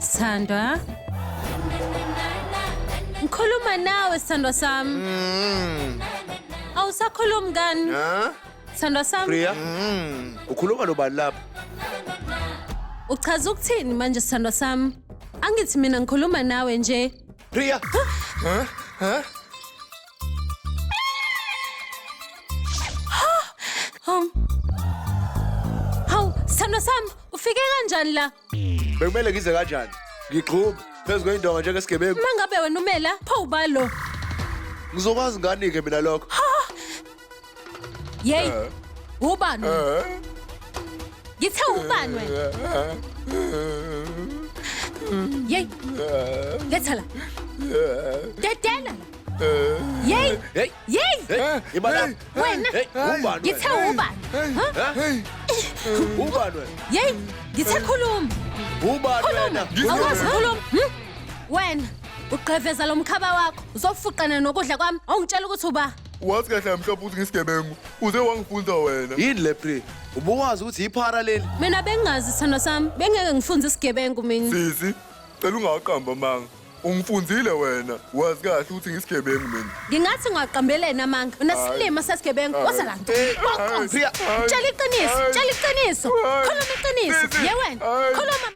Sithandwa. Ngikhuluma nawe sithandwa sami. Awusakhulumi kani? Ha? Sithandwa sami. Priya? Ukhuluma nobani lapha? Uchaza ukuthini manje sithandwa sami? Angithi mina ngikhuluma nawe nje. Priya. Ha? Ha? Hawu, sithandwa sami, ufike kanjani la? Bekumele ngize kanjani? Ngigxume phezu kweyindonga njengesigebengu. Uma ngabe wena umela, pho ubalo. Ngizokwazi ngani-ke mina lokho? Yeyi, ubani? wena? Ngithe ubani wena? Yeyi, letha la. Dedela la. Yeyi, Hey, yeyi, hey, ima lapha. wena. Hey, ubani wena? Ngithe ubani? Ha? Hey! Ubani wena? Yeyi, ngithe khuluma. Ubani Khuluma. wena? Awukwazi ukukhuluma. Hmm? Wena ugqeveza lo mkhaba wakho, uzofuqana nokudla kwami, awungitshela ukuthi uba. Wazi kahle mhlophe ukuthi ngisigebengu. Uze wangifunza wena. Yini le Pri? Ubuwazi ukuthi yiphara leli? Mina bengingazi sithandwa sami, bengeke ngifunze isigebengu mina. Sisi, cela ungaqamba amanga. Ungifunzile wena. Wazi kahle ukuthi ngisigebengu mina. Ngingathi ngwaqambeleni amanga. Unesilima sesigebengu. Woza la. Hayi. Priya. Tshela iqiniso, Hayi. tshela iqiniso. Hayi. Khuluma iqiniso. Sisi. Ye wena. Hayi. Khuluma.